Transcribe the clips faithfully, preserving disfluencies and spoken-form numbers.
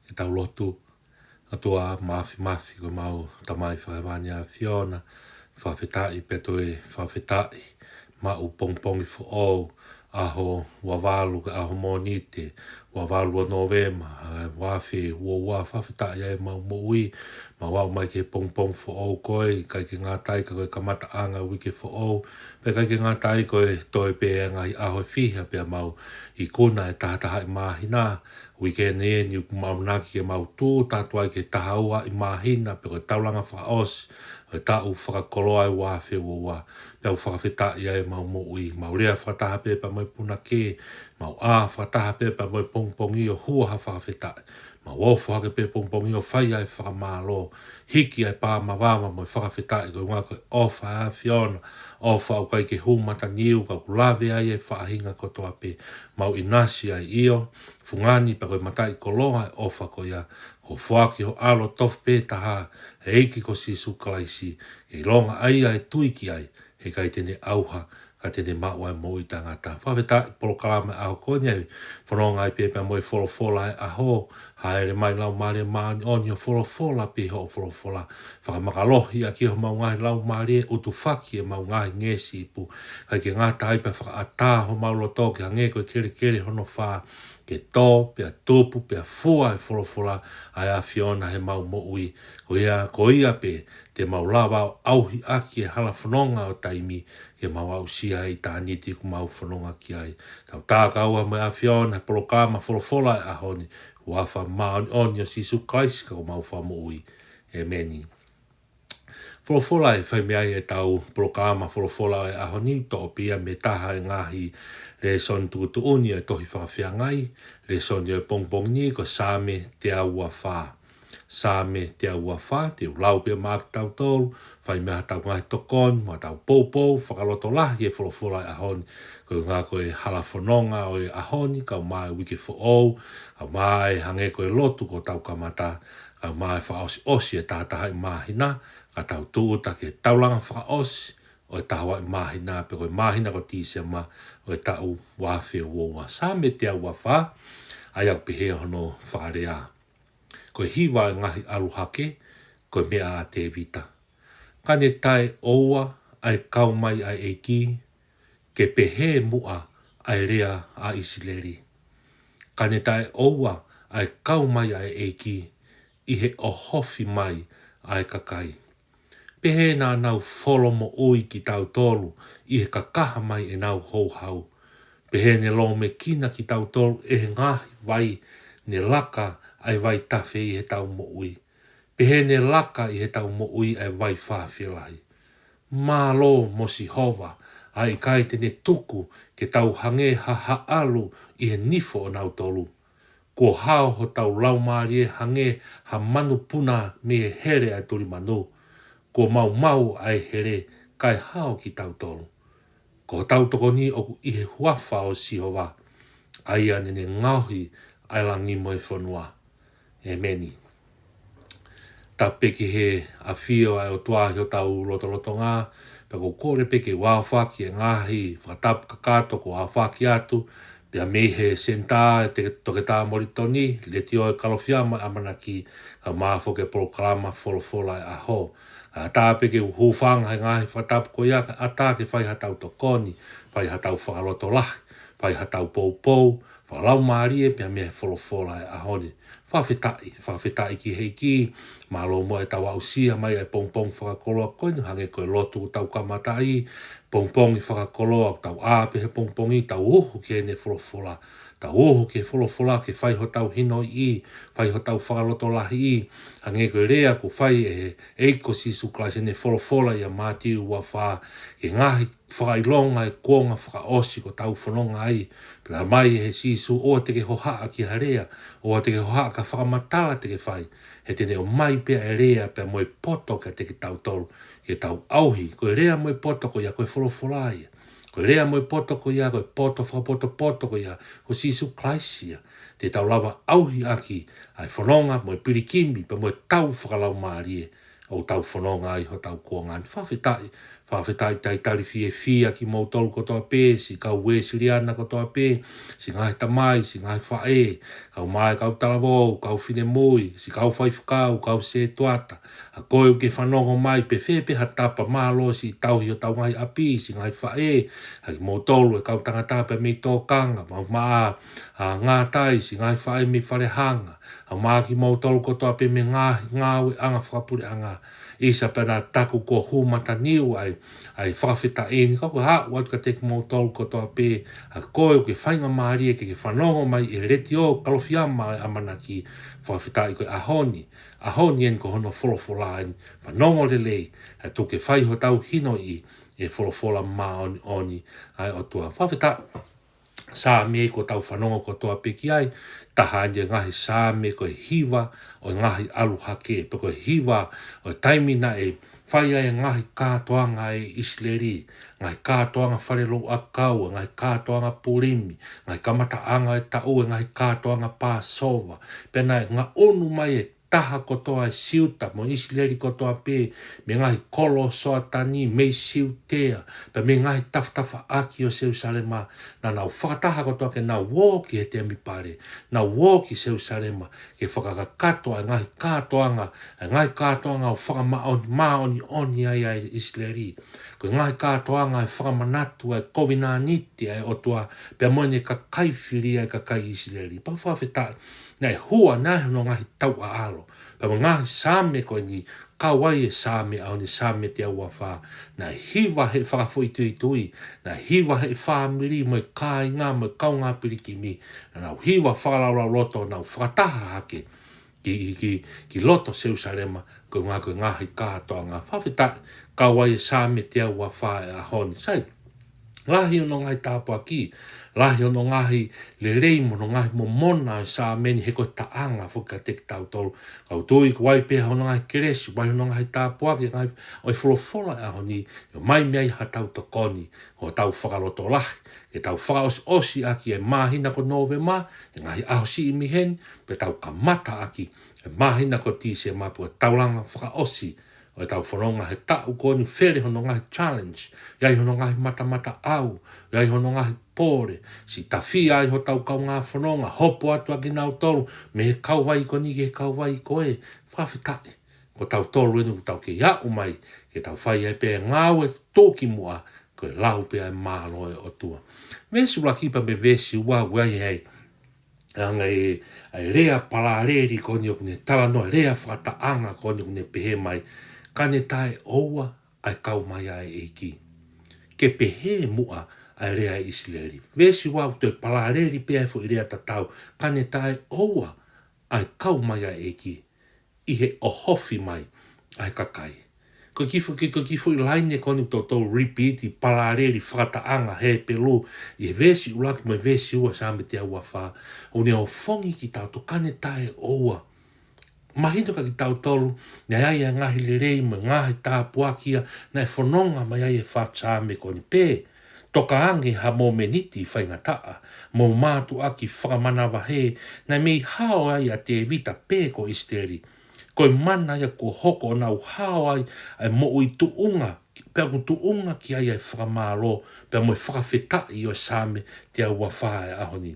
Ke tau lotu. ʻOtua Māfimafi, ko ʻemau Tamai Fakahēvani ʻAfiona, fakafetaʻi pea toe fakafetaʻi maʻu pongipongi foʻou, ʻaho ua valu ki he ʻaho Mōnite, ua valu ʻo Nōvema, ʻa e ua afe ua ua, fakafetaʻi ai ʻemau moʻui, mau aʻu mai ki he pongipongi foʻou ko ē, ʻikai ke ngata ai ka ko e kamataʻanga ʻo e uike foʻou, pea ʻikai ke ngata ai ko e toe pē ʻa e ngaahi ʻaho ʻe fiha pea mau ikuna e tahatahaʻi māhina, uike ni eni ʻoku mau ʻamanaki ke mau tūʻuta atu ai ki he taha ua ʻi māhina, pe ko e taulanga fakaʻosi ʻo e taʻu fakakoloa ʻo e ua afe ua ua. Pea ʻoku fakafetaʻi ai ʻemau moʻui, mau lea fakataha pē pea mo e punake, mau ʻā fakataha pē pea mo e pongipongi ʻo hua ha fakafetaʻi. Mau ofo hake pē pongipongi ʻo fai ai e fakamālō, hiki ai e pā mavava mo e fakafetaʻi koeʻuhi ko e ʻofa ʻa e ʻAfiona, ʻofa ʻoku ʻikai ke hū mataniu ka ʻoku lave ai e faʻahinga kotoa pē. Mau ʻinasi ai ʻio, fungani pea ko e mataʻikoloa e ʻofa ko ia, ko e foaki ho ʻAlo tofu pē taha, ʻa e ʻEiki ko Sīsū Kalaisi, ke ʻilonga ʻa ia ʻe tui ki ai, heʻikai te ne ʻauha, ka te ne maʻu ʻa e moʻui taʻengata. Fakafetaʻi polokalama ʻo e ʻaho ko eni ʻa e fononga ai pē pea mo e folofola ʻo e ʻaho, hāʻele mai Laumālie Māʻoniʻoni ʻo folofola pē hoʻo folofola. Fakamakalohi ʻaki homau ngaahi laumālie, ʻutufaki ʻemau ngaahi ngeʻesi ipu. ʻIkai ke ngata ai pea fakaʻatā homau loto ke hangē ko e kelekele hono fā, ke tō, pea tupu, pea fua e folofola ʻa e ʻAfiona heʻemau moʻui. Ko ia, ko ia pē, te mau lava ʻo ʻauhi ʻaki e hala fononga ʻo taimi, ke mau aʻusia e ʻitāniti ʻoku mau fononga ki ai. Tau tākaua mo e ʻAfiona he polokalama folofola ʻo e ʻaho ni, huafa māʻoniʻoni ʻo Sīsū Kalaisi ko homau Fakamoʻui. ʻEmeni. Folofola ʻe fai mei ai ʻetau polokalama folofola ʻo e ʻaho ni, toʻo pē ia mei he taha e ngaahi lēsoni tuʻutuʻuni ʻo e tohi Fakafeangai, lēsoni ʻo e pongipongi ni ko e Saame teau ua fā. Saame teau ua fā, te u lau pē maʻa kitautolu, fai mei ai haʻatau ngaahi tokoni, mo ʻetau poupou fakalotolahi e folofola ʻo e ʻaho ni, koeʻuhi ko e hala fononga ʻo e ʻaho ni, kae ʻumaʻā e uike foʻou, kae ʻumaʻā e hangē ko e lotu kuo tau kamata, kae ʻumaʻā e fakaʻosiʻosi e tahatahaʻi māhina, ka tau tūʻuta ki he taulanga fakaʻosi ʻo e taha ua ʻi māhina, pe ko e māhina ko Tīsema ʻo e taʻu ua afe ua ua. Saame teau ua fā, ʻa ia ʻoku pehē hono fakalea. Ko e hiva ʻo e ngaahi ʻalu hake, ko e meʻa ʻa Tēvita. Ka ne taʻeʻoua ʻa e kau mai ʻa e ʻEiki, ke pehē muʻa ʻa e lea ʻa ʻIsileli. Ka ne taʻeʻoua ʻa e kau mai ʻa e ʻEiki, ʻi he ʻohofi mai ʻa e kakai. Pehē naʻa nau folo moʻui kitautolu ʻi he kakaha mai ʻenau houhau. Pehē ne lōmekina kitautolu ʻe he ngaahi vai, ne laka ʻa e vaitafe ʻi heʻetau moʻui. Pehē ne laka ʻi heʻetau moʻui ʻa e vai fāfelahi. Mālō mo Sihova, ʻa ia ʻikai te ne tuku ke tau hangē ha haʻalu ʻi he nifo ʻonautolu. Kuo hao hotau laumālie hangē ha manupuna mei he hele ʻa e tulimanu. Kuo maumau ʻa e hele, kae hao kitautolu. Ko hotau tokoni ʻoku ʻi he huafa ʻo Sihova, ʻa ia naʻa ne ngaohi ʻa e langi mo e fonua. ʻEmeni. Tapu pē ki he ʻafio ʻa e ʻOtua ʻi hotau lotolotonga, pea ʻoku ou kole pē ke u aofaki e ngaahi fakatapu kakato kuo aofaki atu, pea mei he senitā ʻa e Toketā Molitoni, Letiō ʻa e Kalofiama ʻo e ʻAmanaki, kae ʻumaʻā foki e polokalama folofola ʻo e ʻaho. Kae ʻatā pē ke u hūfanga he ngaahi fakatapu ko ia, kae ʻatā ke fai haʻatau tokoni, fai haʻatau fakalotolahi, fai haʻatau poupou fakalaumālie pea mei he folofola ʻo e ʻaho ni. Fakafetaʻi, fakafetaʻi ki he ʻEiki, mālō muʻa ʻetau aʻusia mai ʻa e pongipongi fakakoloa ko eni, hangē ko e lotu kuo tau kamata ai, pongipongi fakakoloa, tau ʻā pē he pongipongi, tau uhu ki heʻene folofola, tau uhu ki he folofola ke fai hotau hinoiʻi, fai hotau fakalotolahiʻi, hangē ko e lea kuo fai ʻe he ʻEiki ko Sīsū Kalaisi ʻene folofola ʻia Mātiu ua fā, ki he ngaahi fakaʻilonga ʻo e kuonga fakaʻosi kuo tau fononga ai. Pea talamai ʻe he Sīsū, ʻoua te ke hohaʻa ki ha lea, ʻoua te ke hohaʻa ki ha fakamatala te ke fai, he te ne ʻomai pē ʻa e lea pea mo e poto kiate kitautolu, ke tau ʻauhi. Ko e lea mo e poto ko ia ko e folofola ia. Ko e lea mo e poto ko ia ko e poto fakapotopoto ko ia ko Sīsū Kalaisi ia. Te tau lava ʻauhi ʻaki ʻa e fononga mo e pilikimi pea mo e tau fakalaumālie ʻoku tau fononga ai hotau kuonga ni. Fakafetaʻi, Fakafetaʻi talitali fiefia kimoutolu kotoa pē, siʻi kau Uēsiliana kotoa pē, siʻi ngaahi tamai, siʻi ngaahi faʻē, kau mai kau talavou, kau finemui, siʻi kau faifekau, kau sētuata, ʻa koe ʻoku ke fanongo mai pe fē pē ha tapa, mālō siʻi tauhi hotau ngaahi ʻapi, siʻi ngaahi faʻē, ʻa kimoutolu e kau tangata pea mei tōkanga, mau maʻa ʻa ngātai, siʻi ngaahi faʻē mei falehanga, ʻa maʻa kimoutolu kotoa pē mei he ngaahi ngāueʻanga fakapuleʻanga. ʻIsa pea naʻa taku kuo hū mataniu ʻa e, ʻa e fakafetaʻi ni, ka ko e haʻu atu kiate kimoutolu kotoa pē, ʻa koe ʻoku ke faingamālie ke ke fanongo mai ʻi he letiō Kalofiama ʻo e ʻAmanaki. Fakafetaʻi ko e ʻaho ni, ʻaho ni eni ko hono folofola eni, fanongo lelei, ʻa tuku ke fai hotau hinoʻi e folofola māʻoniʻoni ʻa e ʻOtua. Fakafetaʻi Saame ko ʻetau fanongo kotoa pē ki ai, taha eni e ngaahi Saame ko e hiva ʻo e ngaahi ʻalu hake, pe ko e hiva ʻo e taimi naʻe fai ai e ngaahi kātoanga ʻa ʻIsileli, ngaahi kātoanga fale louʻakau, ngaahi kātoanga Pulimi, ngaahi kamataʻanga e taʻu, e ngaahi kātoanga Pāsova, pea naʻe ngaʻunu mai e taha kotoa e Siuta mo ʻIsileli kotoa pē, mei he ngaahi kolo ʻo Soatani, mei Siutea, pea mei he ngaahi tafatafaʻaki ʻo Selusalema, naʻa nau fakataha kotoa ke nau ō ki he temipale, nau ō ki Selusalema, ke fakakakato ʻa e ngaahi kātoanga, ʻa e ngaahi kātoanga ʻo fakamaʻoni, māʻoniʻoni ai ʻa ʻIsileli. Ko e ngaahi kātoanga ʻo e fakamanatu ʻa e kovinānite ʻa e ʻOtua, pea mo ʻene kakai fili ʻa e kakai ʻIsileli. Pea fakafetaʻi, naʻe hua, naʻe hono ngaahi tauʻaʻalo. Pea mo e ngaahi Saame ko eni, kau ai e Saame ʻaho ni, Saame teau ua fā, naʻe hiva he fakafoʻituitui, naʻe hiva he fāmili mo e kāinga mo e kaungā pilikimi, naʻa nau hiva fakalaulauloto, nau fakataha hake ki, ki, ki loto Selusalema, ko e ngaahi, ko e ngaahi kātoanga. Fakafetaʻi, kau ai e Saame teau ua fā e ʻaho ni. Sai, lahi hono ngaahi tāpuaki, lahi hono ngaahi lelei mo hono ngaahi momona e Saame ni, he ko e taʻanga foki kiate kitautolu. Kau tui kuo ʻi ai pē hono ngaahi kelesi, ʻi ai hono ngaahi tāpuaki, ngaahi ʻo e folofola e ʻaho ni, ʻomai mei ai haʻatau tokoni, ʻo tau fakalotolahi, ke tau fakaʻosiʻosi ʻaki e māhina ko Nōvema, e ngaahi ʻaho siʻi mei heni, pea tau kamata ʻaki e māhina ko Tīsema, pea ko e taulanga fakaʻosi ʻo ʻetau fononga he taʻu ko eni, fele hono ngaahi challenge, ʻi ai hono ngaahi matamataʻau, ʻi ai hono ngaahi pole, siʻi tafia ai hotau kaungā fononga, hopo atu ʻa kinautolu mei he kauvai ko eni ki he kauvai ko ē. Fakafetaʻi, ko tautolu eni ʻoku tau kei aʻu mai ke tau fai ai pē ngāue tuʻukimuʻa, ko e lau pē ʻa e mālō e ʻOtua. Veesi ʻuluaki pea mei he veesi ua, ʻoku ʻi ai e, ʻa e ngaahi, ʻa e lea palaleli ko eni ʻoku ne talanoa, lea fakataʻanga ko eni ʻoku ne pehē mai, ka ne taʻeʻoua ʻa e kau mai ʻa e ʻEiki. Ke pehē muʻa ʻa e lea ʻa ʻIsileli. Veesi ua ʻoku toe palaleli pē ʻa e foʻi lea tatau, ka ne taʻeʻoua ʻa e kau mai ʻa e ʻEiki ʻi he ʻohofi mai ʻa e kakai. Ko e kiʻi fo-, ki, ko e kiʻi foʻi laine ko eni ʻoku toutou repeat, palaleli, fakataʻanga Hepelū, ʻi he veesi ʻuluaki mo e veesi ua Saame teau ua fā, ʻoku ne ʻofongi kitautolu, ka ne taʻeʻoua. Mahino kia kitautolu, naʻe ʻi ai e ngaahi lelei mo e ngaahi tāpuaki ia naʻe fononga mai ai e fatu Saame ko eni pē. Toka ange ha momeniti faingataʻa, mo mātuʻaki fakamanavahē, naʻe mei hao ai ʻa Tēvita pe ko ʻIsileli. Ko e mana ia kuo hoko ʻo nau hao ai ʻa e moʻui tuʻunga, pea ʻoku tuʻunga ki ai ʻa e fakamālō, pea mo e fakafetaʻi ʻo e Saame teau ua fā e ʻaho ni.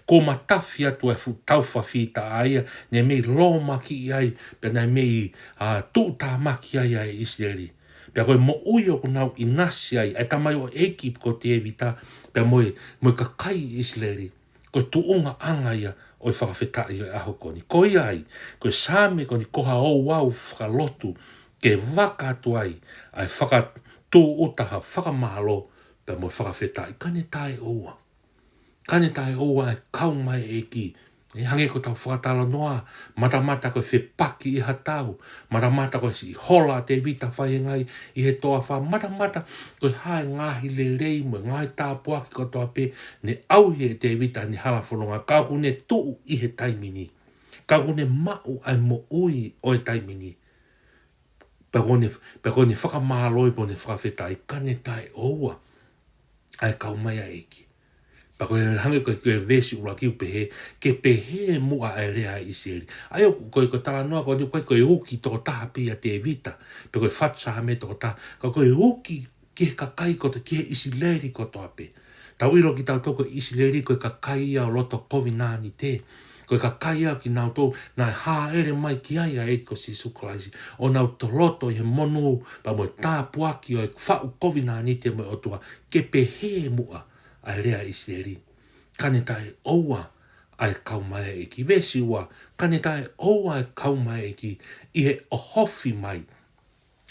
Kuo matafi atu e fuʻu taufa fītaʻa ia, naʻe mei lōmakiʻi ai, pea naʻe mei, ā, tuʻutāmaki ai ʻa ʻIsileli. Pea ko e moʻui ʻoku nau ʻinasi ai, ʻa e tamaioʻeiki ko Tēvita, pea mo e, mo e kakai ʻIsileli. Ko e tuʻungaʻanga ia ʻo e fakafetaʻi ʻo e ʻaho ko eni. Ko ia ai, ko e Saame ko eni ko ha ouau fakalotu, ke vaka atu ai ʻa e fakatūʻuta ha fakamālō, pea mo e fakafetaʻi, ka ne taʻeʻoua. Ka ne taʻeʻoua ʻa e kau mai ʻa e ʻEiki. ʻE hangē ko ʻetau fakatalanoa, matamata ko e fepaki ʻi ha tau, matamata ko e siʻi hola ʻa Tēvita fai e ngaahi ʻi he toafa, matamata ko e hā e ngaahi lelei mo e ngaahi tāpuaki kotoa pē ne ʻauhi ʻe Tēvita ʻene hala fononga, ka ʻoku ne tuʻu ʻi he taimi ni. Ka ʻoku ne maʻu ʻa e moʻui ʻo e taimi ni. Pea ko ʻene, pea ko ʻene fakamālō pea mo ʻene fakafetaʻi, ka ne taʻeʻoua ʻa e kau mai ʻa e ʻEiki. Pea ko e hangē ko e, ko e veesi ʻuluaki ʻoku pehē, ke pehē muʻa ʻa e lea ʻa ʻIsileli. ʻA ia ko e, ko e talanoa ko eni ʻoku ʻikai ko e uki tokotaha pē ʻa Tēvita, pe ko e fatu Saame tokotaha, ka ko e uki ki he kakai kotoa, ki he ʻIsileli kotoa pē. Tau ʻilo kitautolu ko e ʻIsileli ko e kakai ia ʻo loto kovinānite. Ko e kakai ia kinautolu naʻe hāʻele mai ki ai ʻa e ʻEiki ko Sīsū Kalaisi, ʻo nau toloto ʻi he monū pea mo e tāpuaki ʻo e faʻu kovinānite mo e ʻOtua, ke pehē muʻa ʻa e lea ʻa ʻIsileli. Ka ne taʻeʻoua ʻa e kau mai ʻa e ʻEiki. Veesi ua, ka ne taʻeʻoua ʻa e kau mai ʻa e ʻEiki ʻi he ʻohofi mai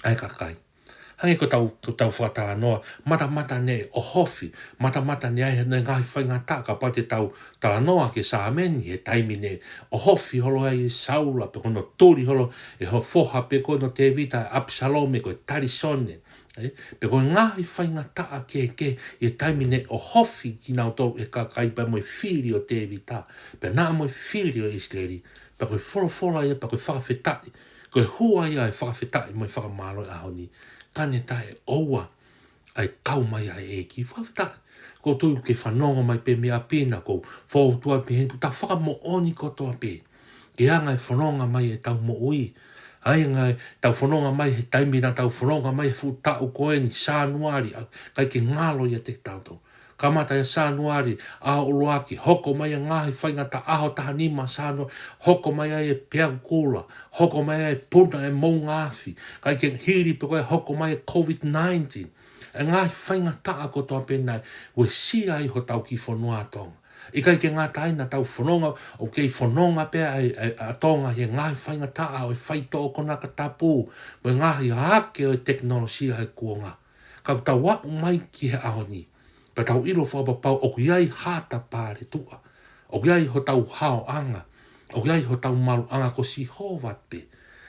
ʻa e kakai. Hangē ko ʻetau, ko ʻetau fakatalanoa, matamata ne ʻohofi, matamata ne ʻi ai haʻane ngaahi faingataʻa. Kapau te tau talanoa ki he Saame ni, he taimi ne ʻohofi holo ai ʻe Saula, pe ko hono tuli holo ʻe hono foha pē ko ē ʻo Tēvita, ʻApisalome, ko e talisone. ʻE, pe ko e ngaahi faingataʻa kehekehe ʻi he taimi ne ʻohofi kinautolu ʻe he kakai pea mo e fili ʻo Tēvita, pea naʻa mo e fili ʻo ʻIsileli, pea ko e folofola ia, pea ko e fakafetaʻi, ko e hua ia ʻo e fakafetaʻi mo e fakamālō he ʻaho ni. Ka ne taʻeʻoua ʻa e kau mai ʻa e ʻEiki. Fakafetaʻi. ʻOku ou tui ke fanongo mai pē mei ʻapi na, ʻoku ou fou atu pē heni, tau fakamoʻoni kotoa pē ki he anga e fononga mai ʻetau moʻui. ʻA e anga ʻetau fononga mai he taimi naʻa tau fononga mai he fuʻu taʻu ko eni, Sānuali, ʻa, ʻikai ke ngalo ia kiate kitautolu. Kamata ia Sānuali, ʻaho ʻuluaki, hoko mai e ngaahi faingataʻa, ʻaho taha nima Sānuali, hoko mai ai e peau kula, hoko mai ai e puna e moʻunga afi, ʻikai ke hili pē ko ē hoko mai e COVID-nineteen. E ngaahi faingataʻa kotoa pē naʻe uesia ai hotau kiʻi fonua Tonga. ʻIkai ke ngata ai naʻa tau fononga, ʻoku kei fononga pē ʻa, ʻa, ʻa Tonga he ngaahi faingataʻa ʻo e faitoʻo konakatapu, mo e ngaahi ake ʻo e tekinolosia he kuonga. Ka ʻoku tau aʻu mai ki he ʻaho ni, pea tau ʻilo fakapapau ʻoku ʻi ai ha tapale tuʻa, ʻoku ʻi ai hotau haoʻanga, ʻoku ʻi ai hotau maluʻanga ko Sihova pē.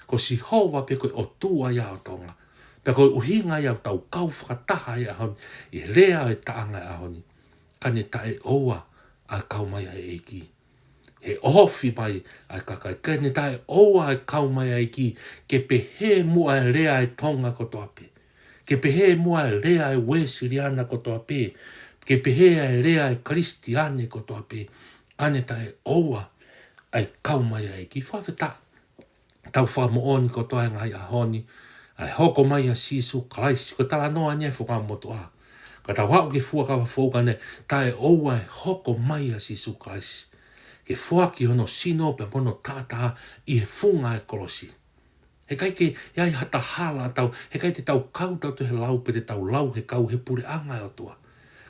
Ko Sihova pē ko e ʻOtua ia ʻo Tonga. Pea ko e ʻuhinga ia ʻoku tau kau fakataha he ʻaho ni, ʻi he lea ʻo e taʻanga he ʻaho ni. Ka ne taʻeʻoua ʻa e kau mai ʻa e ʻEiki. He ʻohofi mai ʻa e kakai. Ka ne taʻeʻoua ʻa e kau mai ʻa e ʻEiki, ke pehē muʻa e lea ʻa e Tonga kotoa pē. Ke pehē muʻa e lea ʻa e Uēsiliana kotoa pē. Ke pehē ʻa e lea ʻa e Kalisitiane kotoa pē. Ka ne taʻeʻoua ʻa e kau mai ʻa e ʻEiki. Fakafetaʻi. Tau fakamoʻoni kotoa he ngaahi ʻaho ni ʻa e hoko mai ʻa Sīsū Kalaisi. Ko e talanoa eni ʻa e Fuakava Motuʻa. Ka tau aʻu ki he Fuakava Foʻou, ka ne taʻeʻoua e hoko mai ʻa Sīsū Kalaisi ke foaki hono sino pea mo hono taʻataʻa ʻi he funga e kolosi. Heʻikai ke ʻi ai ha taha ʻa tautolu, heʻikai te tau kau tautolu he lau pe te tau lau he kau he puleʻanga ʻo e ʻOtua.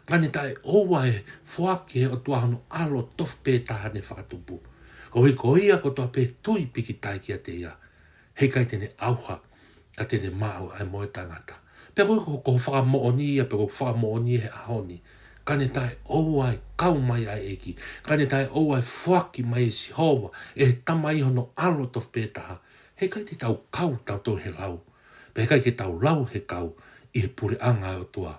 Ka ne taʻeʻoua e foaki ʻe he ʻOtua hono ʻAlo tofu pē taha ne fakatupu, koeʻuhi ko ia kotoa pē tui pīkitai kiate ia, heʻikai te ne ʻauha, ka te ne maʻu ʻa e moʻui taʻengata. Pea ko e, ko e, ko e fakamoʻoni ia, pea ko e fakamoʻoni he ʻaho ni. Ka ne taʻeʻoua e kau mai ʻa e ʻEiki. Ka ne taʻeʻoua e foaki mai ʻe Sihova, ʻe he Tamai hono ʻAlo tofu pē taha, heʻikai te tau kau tautolu he lau, pea heʻikai ke tau lau he kau ʻi he puleʻanga ʻo e ʻOtua.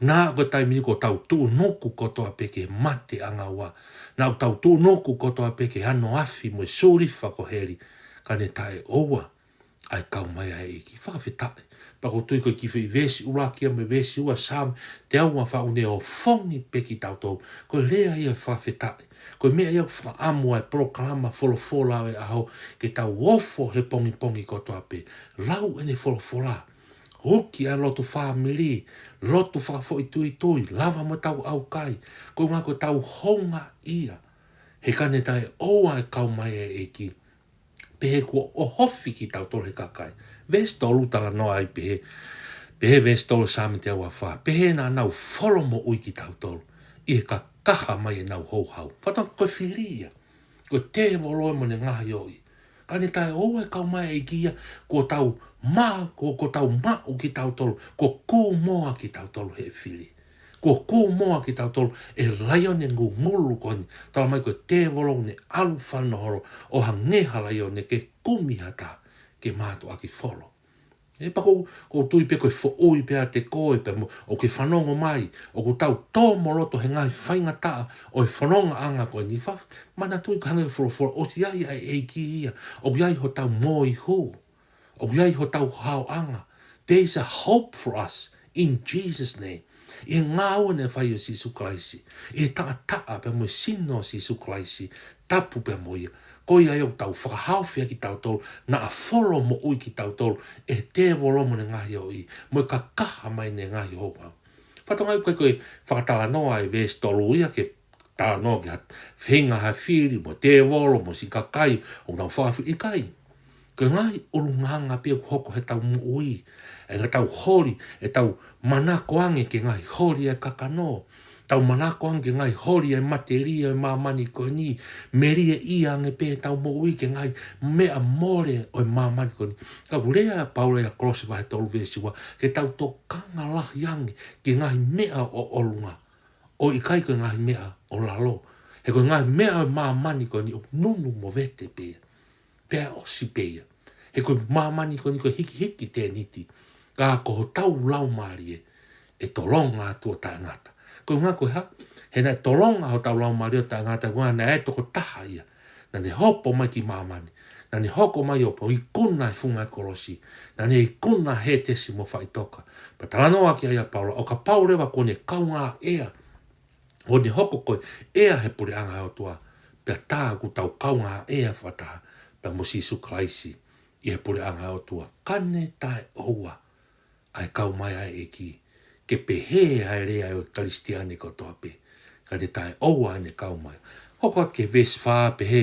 Naʻa ko e taimi ni kuo tau tuʻunuku kotoa pē ki he mate ʻangaua. Naʻa tau tuʻunuku kotoa pē ki he ano afi mo e sulifa ko heli. Ka ne taʻeʻoua ʻa e kau mai ʻa e ʻEiki. Fakafetaʻi. Pea ʻoku ou tui ko e kiʻi foʻi veesi ʻuluaki ia mo e veesi ua Saame teau ua fā ʻoku ne ofongi pē kitautolu. Ko e lea ia fakafetaʻi. Ko e meʻa ia ʻoku fakaʻamu ai e polokalama folofola ʻo e ʻaho, ke tau ofo he pongipongi kotoa pē, lau ʻene folofola. Huki ʻa e lotu fāmili, lotu fakafoʻituitui, lava mo ʻetau ʻaukai, ko e ʻuhinga ko ʻetau houngaʻia he ka ne taʻeʻoua e kau mai ʻa e ʻEiki. Pehē kuo ʻohofi kitautolu he kakai. Veesi tolu talanoa ai pehē, pehē veesi tolu Saame teau ua fā, pehē naʻa nau folo moʻui kitautolu ʻi he kakaha mai ʻenau houhau. Fakatokangaʻi ko e fili ia. Ko e tēvolo mo ʻene ngaahi ʻoʻi. Ka ne taʻeʻoua e kau mai ʻa e ʻEiki ia, kuo tau ma-, kuo, kuo tau maʻu kitautolu, kuo kūmoa kitautolu ʻe he fili. Kuo kūmoa kitautolu ʻe he laione ngungulu ko eni. Talamai ko e tēvolo ne ʻalu fano holo ʻo hangē ha laione ke kumi ha taha ke mātuʻaki folo. ʻE, pea ʻoku ou, ʻoku ou tui pē ko e foʻui pē ʻiate koe pea mo, ʻoku ke fanongo mai, ʻoku tau tō mo loto he ngaahi faingataʻa ʻo e fonongaʻanga ko eni. Fa-, manatuʻi ko e hangē ko e folofola, ʻoku ʻi ai ʻa e ʻEiki ia, ʻoku ʻi ai hotau moihū, ʻoku ʻi ai hotau haoʻanga. There is a hope for us in Jesus' name. ʻI he ngāue naʻe fai ʻe Sīsū Kalaisi, ʻi he taʻataʻa pea mo e sino ʻo Sīsū Kalaisi, tapu pea mo ia. Ko ia ia ʻoku tau fakahaofi ʻaki kitautolu, naʻa folo moʻui kitautolu ʻe he tēvolo mo ʻene ngaahi ʻoʻi, mo e kakaha mai ʻene ngaahi houhau. Fatongia ʻoku ʻikai ko e fakatalanoa ʻa e veesi tolu ia ke talanoa ki ha feinga ha fili, mo e tēvolo, mo e siʻi kakai ʻoku nau fakafili, ʻikai. Ko e ngaahi ʻulungaanga pē ʻoku hoko heʻetau moʻui, ʻetau holi, ʻetau manako ange ki he ngaahi holi ʻa e kakano, tau manako ange ki he ngaahi holi ʻa e matelie ʻo e māmani ko eni, melie ia ange pē ʻetau moʻui ki he ngaahi meʻa mole ʻo e māmani ko eni. Ka ʻoku lea ʻa Paula ʻia Kolose vahe tolu veesi ua, ke tau tokanga lahi ange ki he ngaahi meʻa ʻo ʻolunga, ʻo ʻikai ko e ngaahi meʻa ʻo lalo. He ko e ngaahi meʻa ʻo e māmani ko eni ʻoku nunu mo vete pē ia, pea ʻosi pē ia. He ko e māmani ko eni ko e hikihiki tēniti. Ka ko hotau laumālie, ʻe tolonga atu ʻo taʻengata. Ko e ʻuhinga ko e hā? He naʻe tolonga hotau laumālie ʻo taʻengata, ko e ʻuhinga naʻe tokotaha ia. Naʻa ne hopo mai ki māmani. Naʻa ne hoko mai ʻo pau ikuna he funga e kolosi. Naʻa ne ikuna hētesi mo faʻitoka. Pea talanoa ki ai ʻa Paula, ʻo kapau leva kuo ne kaungā ʻea, ʻo ne hoko ko e ʻea he puleʻanga ʻo e ʻOtua, pea tā ʻoku tau kaungā ʻea fakataha pea mo Sīsū Kalaisi ʻi he puleʻanga ʻo e ʻOtua. Ka ne taʻeʻoua ʻa e kau mai ʻa e ʻEiki. Ke pehē ʻa e lea ʻo e Kalisitiane kotoa pē, ka ne taʻeʻoua ʻene kau mai. Hoko atu ki he veesi fā, pehē,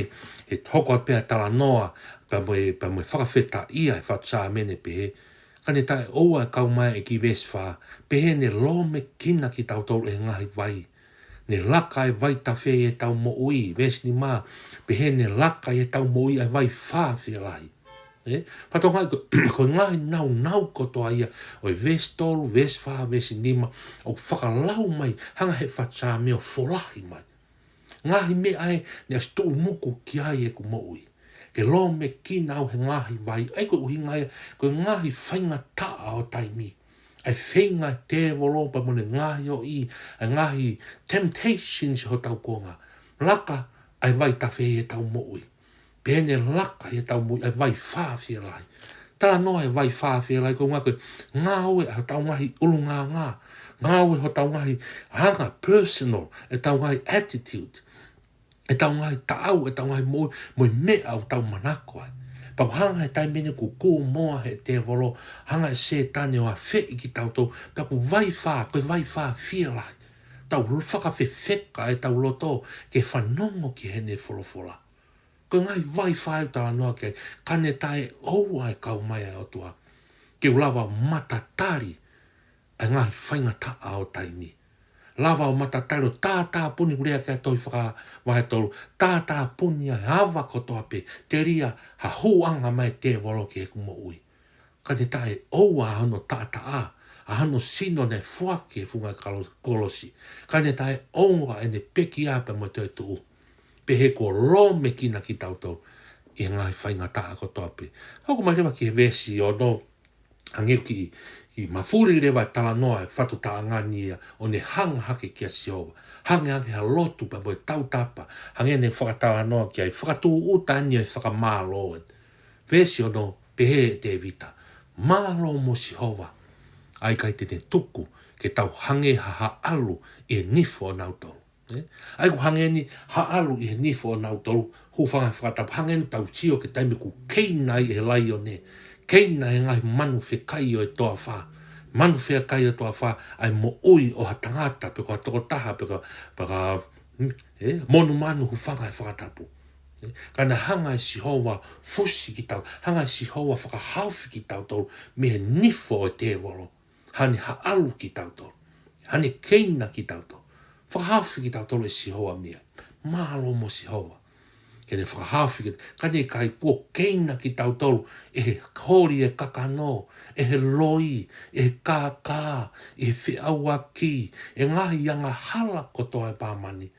ʻe hoko atu pē ʻa e talanoa pea mo e, pea mo e fakafetaʻia ʻa e fatu Saame, pehē, ka ne taʻeʻoua ʻa e kau mai ʻa e ʻEiki, veesi fā, pehē ne lōmekina kitautolu ʻe he ngaahi vai. Ne laka ʻa e vaitafe ʻi heʻetau moʻui, veesi nima, pehē ne laka ʻi heʻetau moʻui ʻa e vai fā fielahi. ʻE, fatongia ko, ko e ngaahi naunau kotoa ia ʻo e veesi tolu, veesi fā, veesi nima, ʻoku fakalau mai, hanga ʻe he fatu Saame ʻo folahi mai. Ngaahi meʻa ē naʻe ʻosi tuʻunuku ki ai ʻeku moʻui. Ke lōmekina au he ngaahi vai, ʻa ia ko e ʻuhinga ia, ko e ngaahi faingataʻa ʻo taimi. ʻA e feinga ʻa e tēvolo pea mo ʻene ngaahi ʻoʻi, ʻa e ngaahi temptations ʻi hotau kuonga. Laka ʻa e vaitafe ʻi heʻetau moʻui. Pea ne laka ʻi heʻetau moʻui ʻa e vai fā fielahi. Talanoa e vai fā fielahi, ko e ʻuhinga ko e ngāue ʻa hotau ngaahi ʻulungaanga. Ngāue hotau ngaahi anga personal, ʻetau ngaahi attitude, ʻetau ngaahi taʻau, ʻetau ngaahi moʻui, mo e meʻa ʻoku tau manako ai. Pea ʻoku hanga he taimi ni ʻoku kūmoa he tēvolo, hanga ʻe Sētane ʻo afeʻi kitautolu, pea ʻoku vai fā, ko e vai fā fielahi. Tau fakafefeka ʻetau loto ke fanongo ki heʻene folofola. Ko e ngaahi vai fā ʻoku talanoa ki ai, ka ne taʻeʻoua ʻa e kau mai ʻa e ʻOtua. Ke u lava ʻo matatali ʻa e ngaahi faingataʻa ʻo taimi. Lava ʻo matatali ʻo tātāpuni, ʻoku lea ki ai e tohi Fakavahe tolu, tātāpuni ʻa e ava kotoa pē, telia ha hūʻanga mai e tēvolo ki heʻeku moʻui. Ka ne taʻeʻoua ʻa hono taʻataʻa, ʻa hono sino naʻe foaki he funga kalo-, kolosi. Ka ne taʻeʻoua ʻene pekia pea mo e toetuʻu. Pehē kuo lōmekina kitautolu ʻi he ngaahi faingataʻa kotoa pē. Hoko mai leva ki he veesi ono, hangē ʻoku kiʻi, kiʻi mafuli leva e talanoa e fatu taʻanga ni ia, ʻo ne hanga hake kia Sihova. Hangē hake ha lotu pea mo e tautapa. Hangē ne fakatalanoa ki ai, fakatūʻuta eni e fakamālō. Veesi ono, pehē ʻe Tēvita, mālō mo Sihova, ʻa ia ʻikai te ne tuku ke tau hangē ha haʻalu ʻi he nifo ʻonautolu. ʻE? ʻA ia ʻoku hangē ni haʻalu ʻi he nifo ʻonautolu, hūfanga he fakatapu, hangē ni tau sio ki he taimi ʻoku keina ai ʻe he laione, keina ʻe he ngaahi manu fekai ʻo e toafa, manu fekai ʻo e toafa, ʻa e moʻui ʻo ha tangata, pe ko ha tokotaha, pe ko ha, pe ko ha, hmm, ʻe, monumanu, hūfanga he fakatapu. ʻE? Ka naʻe hanga ʻe Sihova fusi kitautolu, hanga ʻe Sihova fakahaofi kitautolu mei he nifo ʻo e tēvolo. Hanga ʻe ia ʻo haʻalu kitautolu. Hanga ʻe ia ʻo keina kitautolu. Fakahaofi kitautolu ʻe Sihova mei ai. Mālō mo Sihova. Ke ne fakahaofi kita-, ka naʻe ʻikai, kuo keina kitautolu ʻe he holi ʻo e kakano, ʻe he loi, ʻe he kākā, ʻe he feʻauaki, ʻe he ngaahi angahala kotoa ʻo e māmani.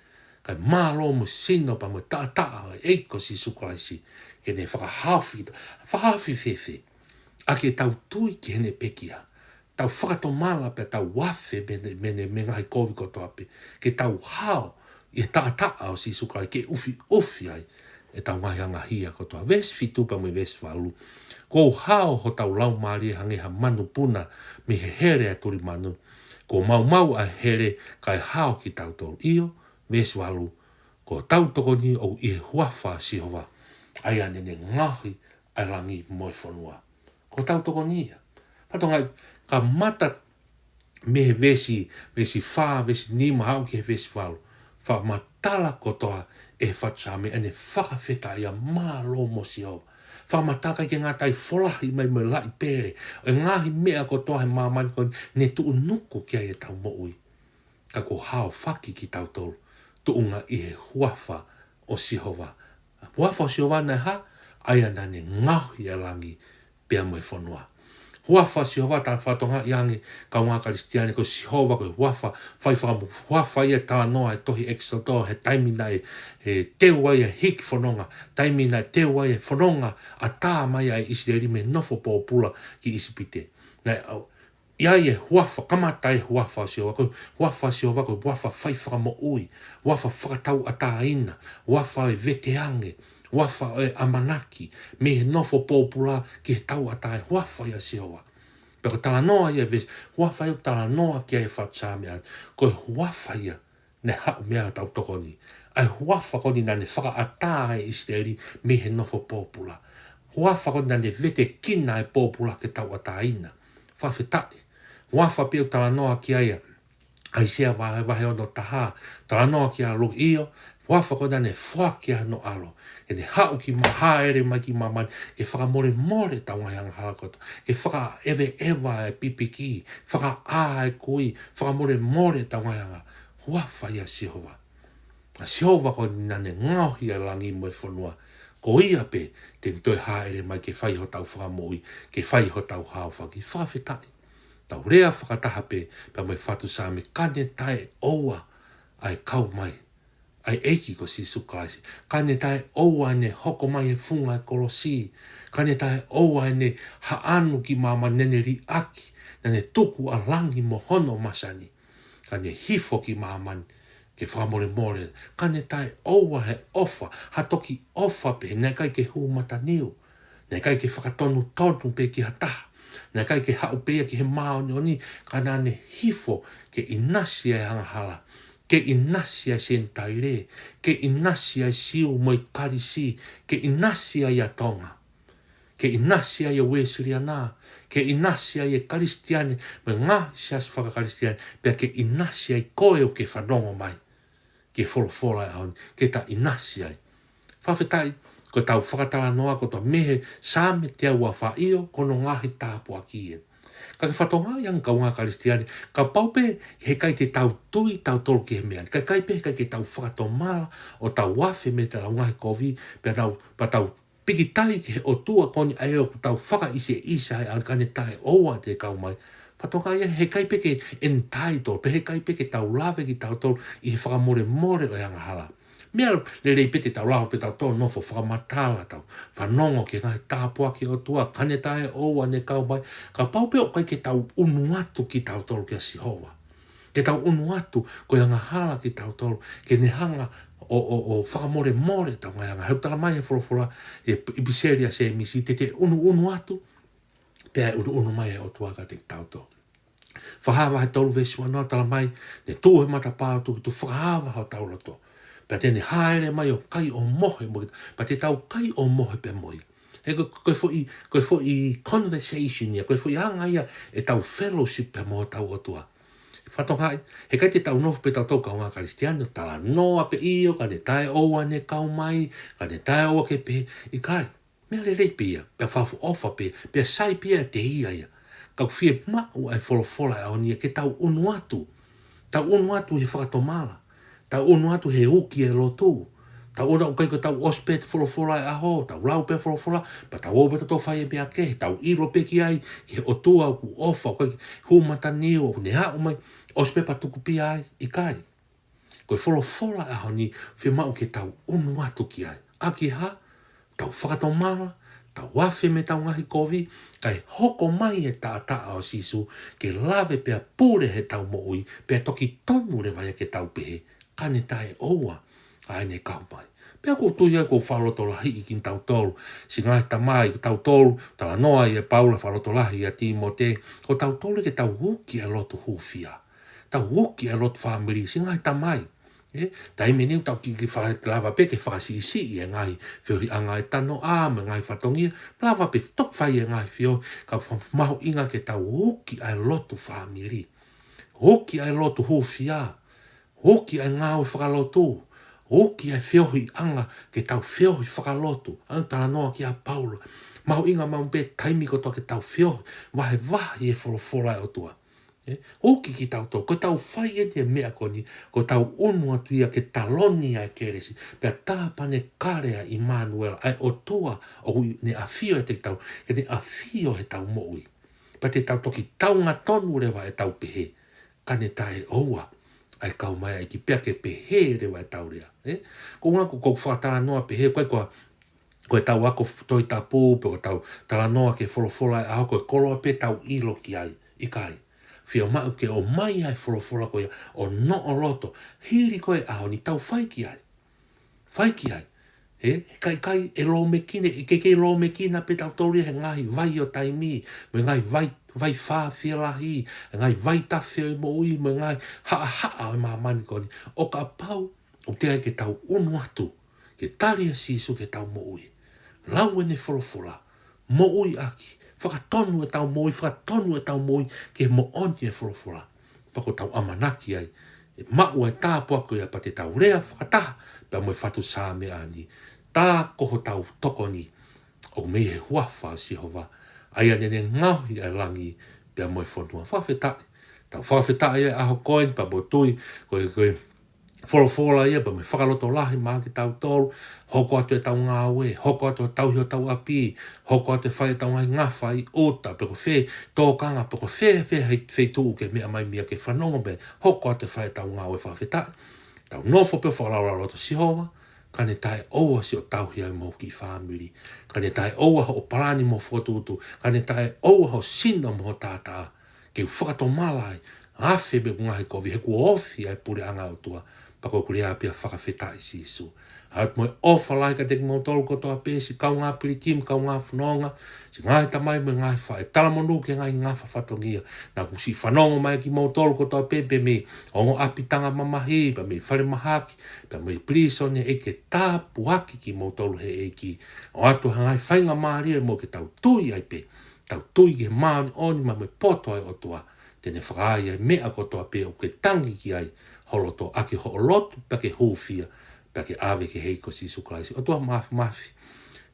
Kae mālō mo e sino pea mo e taʻataʻa ʻo e ʻEiki ko Sīsū Kalaisi, ke ne fakahaofi kita. Fakahaofi fēfē? ʻAki ʻetau tui ki heʻene pekia. Tau fakatomala pea tau afe mei heʻene, mei heʻene, mei he ngaahi kovi kotoa pē. Ke tau hao ʻi he taʻataʻa ʻo Sīsū Kalaisi, ke ʻufiʻufi ai ʻetau ngaahi angahia kotoa. Veesi fitu pea mo e veesi valu. Kuo u hao hotau laumālie hangē ha manupuna mei he hele ʻa e tulimanu. Kuo maumau ʻa e hele kae hao kitautolu. ʻIo, veesi valu, ko hotau tokoni ʻoku ʻi he huafa ʻo Sihova, ʻa ia naʻa ne ngaohi ʻa e langi mo e fonua. Ko hotau tokoni ia. Fatongia, kamata mei he veesi, veesi fā, veesi nima, aʻu ki he veesi valu. Fakamatala kotoa ʻe he fatu Saame ʻene fakafetaʻi, mālō mo Sihova. Fakamatala ʻikai ke ngata ai, folahi mai mo e laʻi pele. ʻE ngaahi meʻa kotoa he māmani ko eni ne tuʻunuku ki ai ʻetau moʻui. Ka kuo haofaki kitautolu, tuʻunga ʻi he huafa ʻo Sihova. Huafa ʻo Sihova naʻe hā? ʻA ia naʻa ne ngaohi ʻa e langi pea mo e fonua. Huafa ʻo Sihova, tau fakatokangaʻi ange, kaungā Kalisitiane, ko Sihova ko e huafa, fai fakamu-, huafa ia ʻoku talanoa he tohi ʻEkisoto, he taimi naʻe, ʻe teu ai ʻa e hiki fononga, taimi naʻe teu ai e fononga ʻatā mai ʻa ʻIsileli mei he nofo pōpula ki ʻIsipite. Naʻe ʻi ai e huafa, kamata e huafa ʻo Sihova, ko e huafa ʻo Sihova ko e huafa fai fakamoʻui, huafa fakatauʻatāina, huafa ʻo e veteange, huafa ʻo e ʻamanaki, mei he nofo pōpula ki he tauʻatāina, huafa ia ʻo Sihova. Pea ko e talanoa ia ʻa e veesi, huafa ia ʻoku talanoa ki ai e fatu Saame ʻa, ko e huafa ia naʻe haʻu mei ai hotau tokoni. ʻA e huafa ko eni naʻa ne fakaʻatā ai ʻIsileli mei he nofo pōpula. Huafa ko eni naʻa ne vetekina e pōpula ke tauʻatāina. Fakafetaʻi. Huafa pē ʻoku talanoa ki ai ʻa ʻAisea vahe, vahe ono taha, talanoa ki ai ʻa Luke, ʻio, huafa ko eni naʻa ne foaki ai hono ʻAlo. Ke ne haʻu ki mā-, hāʻele mai ki māmani, ke fakamolemole ʻetau ngaahi angahala kotoa, ke fakaʻeveʻeva e pipiki, fakaʻā e kui, fakamolemole ʻetau ngaahi angahala. Huafa ia ʻo Sihova. ʻA Sihova ko eni naʻa ne ngaohi ʻa e langi mo e fonua. Ko ia pē te ne toe hāʻele mai ke fai hotau fakamoʻui, ke fai hotau haofaki. Fakafetaʻi. Tau lea fakataha pē pea mo e fatu Saame, ka ne taʻeʻoua ʻa e kau mai ʻa e ʻEiki ko Sīsū Kalaisi. Ka ne taʻeʻoua ʻene hoko mai he funga e kolosi. Ka ne taʻeʻoua ʻene haʻanu ki māmani, naʻa ne liʻaki, naʻa ne tuku ʻa langi mo hono masani. Ka ne hifo ki māmani ke fakamolemole. Ka ne taʻeʻoua he ʻofa, ha toki ʻofa pē, naʻe ʻikai ke hū mataniu. Naʻe ʻikai ke fakatonutonu pē ki ha taha. Naʻe ʻikai ke haʻu pē ia ki he māʻoniʻoni, ka naʻa ne hifo ke ʻinasi ʻa e angahala, ke ʻinasi ʻa e Senitaile, ke ʻinasi ʻa e Siu mo e Kalisi, ke ʻinasi ʻa Tonga, ke ʻinasi ʻa e Uēsiliana, ke ʻinasi ʻa e Kalisitiane, mo e ngaahi siasi faka-Kalisitiane, pea ke ʻinasi ai koe ʻoku ke fanongo mai ki he folofola ʻo e ʻaho ni, ke ta ʻinasi ai. Fakafetaʻi, ko ʻetau fakatalanoa kotoa mei he Saame teau uofulu mā fā, ʻio, ko hono ngaahi tāpuaki ē. Ka ke fakatokangaʻi ange kaungā Kalisitiane, kapau pē heʻikai te tau tui tautolu ki he meʻa ni, ka ʻikai pē heʻikai ke tau fakatomala ʻo tau afe mei heʻetau ngaahi kovi, pea tau, pea tau pikitai ki he ʻOtua ko eni ʻa ia ʻoku tau fakaʻiseʻisa ai, ʻa ia ka ne taʻeʻoua ʻete kau mai. Fakatokangaʻi ange, heʻikai pē ke entitle, pe heʻikai pē ke tau lave kitautolu ʻi he fakamolemole ʻo e angahala. Meʻa lelei pē te tau lava pē tautolu ʻo nofo fakamatala, tau fanongo ki he ngaahi tāpuaki ʻa e ʻOtua, ka ne taʻeʻoua ʻene kau mai, kapau pē ʻoku ʻikai ke tau ʻunu atu kitautolu kia Sihova. Ke tau ʻunu atu ko e angahala kitautolu, ke ne hanga ʻo, ʻo, ʻo fakamolemole ʻetau ngaahi angahala. He ʻoku talamai ʻe he folofola, ʻe ʻipiseli ʻa Sēmisi, te te ʻunuʻunu atu, pea ʻe ʻunuʻunu mai ʻa e ʻOtua kiate kitautolu. Fakahā vahe tolu veesi uanoa talamai, ne tuʻu he matapā ʻo tukutuku, fakahā hotau loto. Pea te ne hāʻele mai ʻo kai ʻo mohe mo kita, pea te tau kai ʻo mohe pea mo ia. He ko, ko e foʻi, ko e foʻi conversation ia, ko e foʻi anga ia ʻetau fellowship pea mo hotau ʻOtua. Fakatokangaʻi, heʻikai te tau nofo pē tautolu kaungā Kalisitiane ʻo talanoa pē, ʻio, ka ne taʻeʻoua ʻene kau mai, ka ne taʻeʻoua ke pehē, ʻikai. Meʻa lelei pē ia, pea fakaʻofoʻofa pē, pea sai pē ia ʻiate ia ia. Ka ʻoku fiemaʻu ʻa e folofola ʻo e ʻaho ni ia ke tau ʻunu atu. Tau ʻunu atu he fakatomala. Tau ʻunu atu he uki e lotu. Tau ʻunu atu, ʻikai ko ʻetau ʻosi pē ʻete folofola he ʻaho, tau lau pē folofola, pea tau ō pē tautolu ʻo fai e meʻa kehe, tau ʻilo pē ki ai, ki he ʻOtua ʻoku ʻofa, ʻoku ʻikai ke hū mataniu, ʻoku ne haʻu mai, ʻosi pē pea tuku pē ai, ʻikai. Ko e folofola ʻo e ʻaho ni, fiemaʻu ke tau ʻunu atu ki ai. ʻA e hā? Tau fakatomala, tau afe mei heʻetau ngaahi kovi, kae hoko mai e taʻataʻa ʻo Sīsū, ke lave pea pule heʻetau moʻui, pea toki tonu leva ia ke tau pehē, ka ne taʻeʻoua ʻa ʻene kau mai. Pea ʻoku ou tui au ʻoku fakalotolahiʻi kitautolu, siʻi ngaahi tamai, ko tautolu, talanoa ʻa Paula fakalotolahi ʻia Tīmote, ko tautolu ke tau uki ʻa e lotu hūfia. Tau uki ʻa e lotu fāmili, siʻi ngaahi tamai. ʻE, taimi ʻe niʻihi ʻoku tau kiʻi, kiʻi fakalava pē ke fakasiʻisiʻi e ngaahi feohiʻanga ʻo e tanoʻa mo e ngaahi fatongia, lava pē toki fai e ngaahi feohi, ka fa-, mahuʻinga ke tau uki ʻa e lotu fāmili. Uki ʻa e lotu hūfia. Uki ʻa e ngāue fakalotu. Uki ʻa e feohiʻanga ke tau feohi fakalotu. ʻA ia ʻoku talanoa ki ai ʻa Paula. Mahuʻinga maʻu pē taimi kotoa ke tau feohi, vahevahe e folofola ʻa e ʻOtua. ʻE, uki kitautolu, ko ʻetau fai ʻeni e meʻa ko eni, ko ʻetau ʻunu atu ia ke taloni ʻa e kelesi, pea tāpanekale ʻa ʻImanuela, ʻa e ʻOtua ʻoku ne ʻafio ʻiate kitautolu, ke ne ʻafio heʻetau moʻui. Pea te tau toki taungatonu leva ʻetau pehē, ka ne taʻeʻoua ʻa e kau mai ʻa e ʻEiki pea ke pehē leva ʻetau lea. ʻE, ko ʻeku, ko ʻeku fakatalanoa pehē, ko e, ko e, ko ʻetau ako Tohi Tapu, pe ko ʻetau talanoa ki he folofola ʻo e ʻaho, ko e koloa pē ʻoku tau ʻilo ki ai, ʻikai. Fiemaʻu ke ʻomai ʻa e folofola ko ia ʻo noʻo loto, hili ko ē ʻaho ni, tau fai ki ai. Fai ki ai. ʻE, he ʻikai, ʻikai, ʻe lōmekina, ʻe kei, kei lōmekina pē tautolu ia he ngaahi vai ʻo taimi, mo e ngaahi vai, vai fā fielahi, e ngaahi vaitafe ʻo e moʻui, mo e ngaahi haʻahaʻa ʻo e māmani ko eni. ʻO kapau ʻoku teʻeki ai ke tau ʻunu atu ke tali ʻa Sīsū ki heʻetau moʻui, lau ʻene folofola, moʻui ʻaki, fakatonu ʻetau moʻui, fakatonu ʻetau moʻui ki he moʻoni ʻo e folofola. Pea ko ʻetau ʻamanaki ai ʻe maʻu ʻa e tāpuaki ko ia pea te tau lea fakataha pea mo e fatu Saame ʻa eni. Tā ko hotau tokoni ʻoku mei he huafa ʻo Sihova, ʻa ia naʻa ne ngaohi ʻa e langi pea mo e fonua. Fakafetaʻi. Tau fakafetaʻi ʻa e ʻaho ko eni pea mo e tui ko e, ko e folofola ia, pea mo e fakalotolahi maʻa kitautolu, hoko atu ʻetau ngāue, hoko atu ʻetau tauhi hotau ʻapi, hoko atu e fai ʻetau ngaahi ngafa ʻi ʻuta, pe ko fē tōkanga, pe ko fē, fē, fē feituʻu ke meʻa mai mei ai ke fanongo mai, hoko atu e fai ʻetau ngāue. Fakafetaʻi. Tau nofo pē ʻo fakalaulauloto, Sihova, ka ne taʻeʻoua siʻo tauhi ʻa e moʻui ki he fāmili, ka ne taʻeʻoua hoʻo palani mo e fokotuʻutuʻu, ka ne taʻeʻoua hoʻo sino mo hoʻo taʻataʻa, ke u fakatomala ai, afe mei heʻeku ngaahi kovi, he kuo ofi ʻa e puleʻanga ʻo e ʻOtua. Pea ko ʻeku lea pē ia, fakafetaʻi Sīsū. ʻOatu mo e ʻofa lahi kiate kimoutolu kotoa pē, siʻi kaungā pilikimi, kaungā fononga, siʻi ngaahi tamai mo e ngaahi faʻē, talamonū ki he ngaahi ngafa fatongia naʻa ku siʻi fanongo mai, kimoutolu kotoa pē, pea mei he ongo ʻapitanga mamahi, pea mei he falemahaki, pea mei he pilīsone, ʻEiki, tāpuakiʻi kimoutolu ʻe he ʻEiki. ʻOatu ha ngaahi faingamālie mo ke tau tui ai pē, tau tui ki he māʻoniʻoni mo e poto ʻa e ʻOtua, te ne fakaai ʻa e meʻa kotoa pē ʻoku ke tangi ki ai ho loto, ʻaki hoʻo lotu pea ke hūfia, pea ke ʻave ki he ʻEiki ko Sīsū Kalaisi. ʻOtua Māfimafi,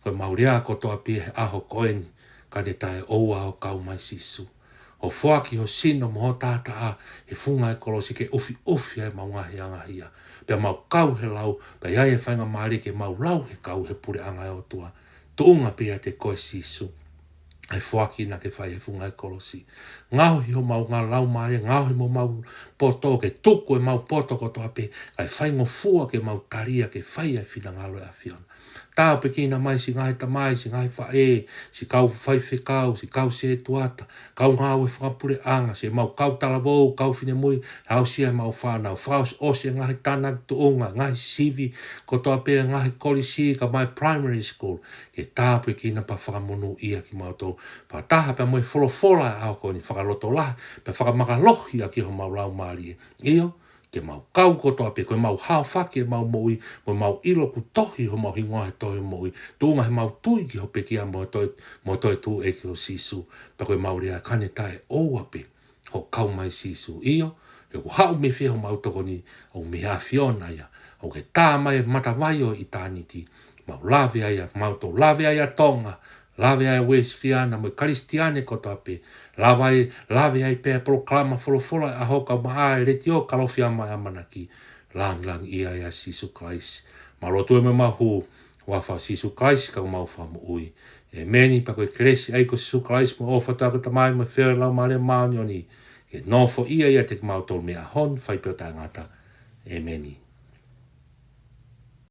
ko ʻemau lea kotoa pē he ʻaho ko eni, ka ne taʻeʻoua hoʻo kau mai Sīsū, hoʻo foaki ho sino mo hoʻo taʻataʻa he funga ʻo e kolosi ke ʻufiʻufi ʻa ʻemau ngaahi angahia, pea mau kau he lau, pea ʻi ai e faingamālie ke mau lau he kau he puleʻanga ʻo e ʻOtua. Tuʻunga pē ʻiate koe Sīsū ʻa e foaki naʻa ke fai he funga ʻo e kolosi. Ngaohi homau ngaahi laumālie, ngaohi mo homau poto, ke tuku ʻemau poto kotoa pē, kae faingofua ke mau tali ia ke fai ʻa e finangalo ʻo e ʻAfiona. Tāpuekina mai siʻi ngaahi tamai, siʻi ngaahi faʻē, siʻi kau faifekau, siʻi kau sētuata, kau ngāue fakapuleʻanga, siʻemau kau talavou, kau finemui, aʻusia ʻemau fānau, fakaʻosiʻosi e ngaahi tānaki tuʻunga, ngaahi sivi kotoa pē, ngaahi kolisi, kae ʻumaʻā e primary school, ke tāpuekina pea fakamonūʻia kimautolu. Fakataha pea mo e folofola ʻo e ʻaho ko eni, fakalotolahi pea fakamakalohi ʻaki homau laumālie. ʻIo, ke mau kau kotoa pē, ko ʻemau haofaki ʻemau moʻui, mo ʻemau ʻilo ʻoku tohi homau hingoa he tohi moʻui, tuʻunga heʻemau tui ki ho pekia mo e toe, mo e toetuʻu ʻEiki ko Sīsū. Pea ko ʻemau lea, ka ne taʻeʻoua pē hoʻo kau mai Sīsū. ʻIo, he ʻoku haʻu mei fē homau tokoni? ʻOku mei he ʻAfiona ia, ʻoku ke tā mai e matavai ʻo ʻitāniti. Mau lave ai ʻa mautolu, lave ai ʻa Tonga, lave ai ʻa e Uēsiliana mo e Kalisitiane kotoa pē. Lave ai, lave ai pē ʻa e polokalama Folofola ʻo e ʻAho kae ʻumaʻā e Letiō Kalofiama ʻo e ʻAmanaki. Langilangiʻia ʻia Sīsū Kalaisi. Mau lotu ē mo e mau hū, huafa ʻo Sīsū Kalaisi ko homau Fakamoʻui. ʻĒmeni. Pea ko e kelesi ʻa e ʻEiki ko Sīsū Kalaisi mo e ʻofa ʻa e ʻOtua ko e Tamai mo e feohi ʻa e Laumālie Māʻoniʻoni, ke nofoʻia ʻiate kimautolu mei he ʻaho ni ʻo fai pē ʻo taʻengata. ʻĒmeni.